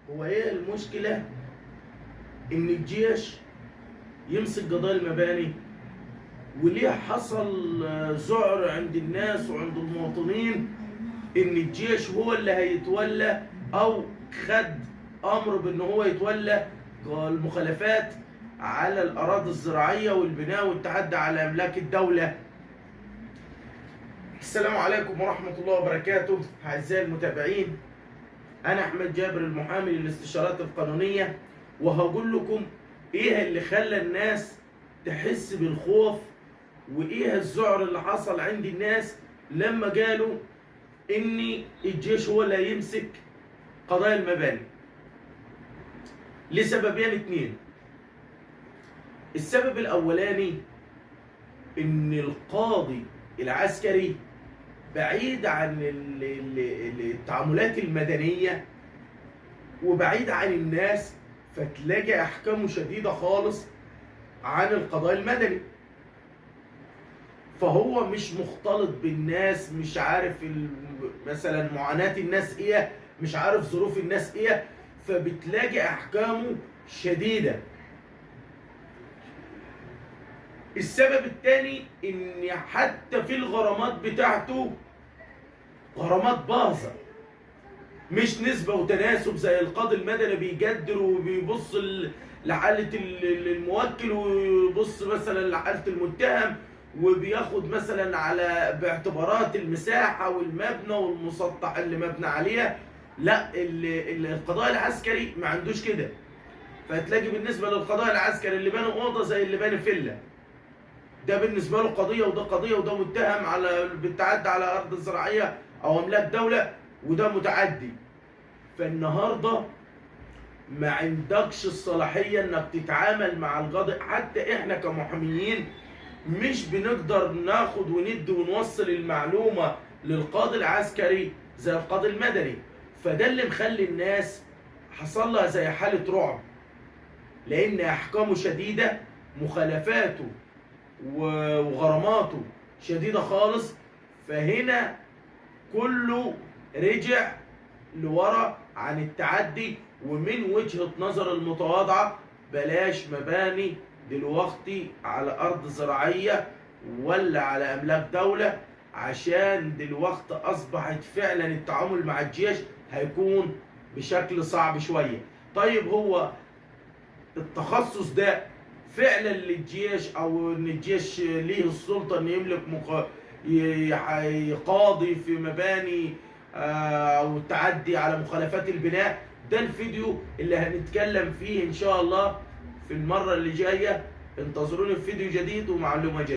هو ايه المشكلة ان الجيش يمسك قضايا المباني؟ وليه حصل ذعر عند الناس وعند المواطنين ان الجيش هو اللي هيتولى او خد امر بان هو يتولى المخالفات على الاراضي الزراعية والبناء والتعدي على املاك الدولة؟ السلام عليكم ورحمة الله وبركاته اعزائي المتابعين، انا احمد جابر المحامي للاستشارات القانونية، وهقول لكم ايه اللي خلى الناس تحس بالخوف وايه الذعر اللي حصل عند الناس لما قالوا ان الجيش هو اللي هيمسك قضايا المباني. لسببين اتنين. السبب الاولاني ان القاضي العسكري بعيد عن التعاملات المدنية وبعيد عن الناس، فتلاقي احكامه شديدة خالص عن القضاء المدني، فهو مش مختلط بالناس، مش عارف مثلا معاناة الناس ايه، مش عارف ظروف الناس ايه، فبتلاقي احكامه شديدة. السبب الثاني ان حتى في الغرامات بتاعته غرامات باظة، مش نسبة وتناسب زي القاضي المدني بيجدر وبيبص لحالة الموكل ويبص مثلا لحالة المتهم، وبياخد مثلا على باعتبارات المساحة والمبنى والمسطح اللي مبنى عليها. لا، القضاء العسكري ما عندوش كده، فهتلاقي بالنسبة للقضاء العسكري اللي باني أوضة زي اللي باني فيلا، ده بالنسبة له قضية وده قضية، وده متهم على بالتعدي على أرض زراعية أو أملاك دولة، وده متعدي. فالنهارده ما عندكش الصلاحية انك تتعامل مع القاضي. حتى احنا كمحاميين مش بنقدر ناخد وندي ونوصل المعلومة للقاضي العسكري زي القاضي المدني، فده اللي مخلي الناس حصل لها زي حالة رعب، لان احكامه شديدة، مخالفاته وغراماته شديدة خالص. فهنا كله رجع لورا عن التعدي. ومن وجهة نظر المتواضعة بلاش مباني دلوقتي على أرض زراعية ولا على أملاك دولة، عشان دلوقتي أصبحت فعلا التعامل مع الجيش هيكون بشكل صعب شوية. طيب هو التخصص ده فعلا للجيش، أو إن الجيش ليه السلطة إن يملك يقاضي في مباني او التعدي على مخالفات البناء؟ ده الفيديو اللي هنتكلم فيه ان شاء الله في المرة اللي جاية. انتظروني في فيديو جديد ومعلومة جديدة.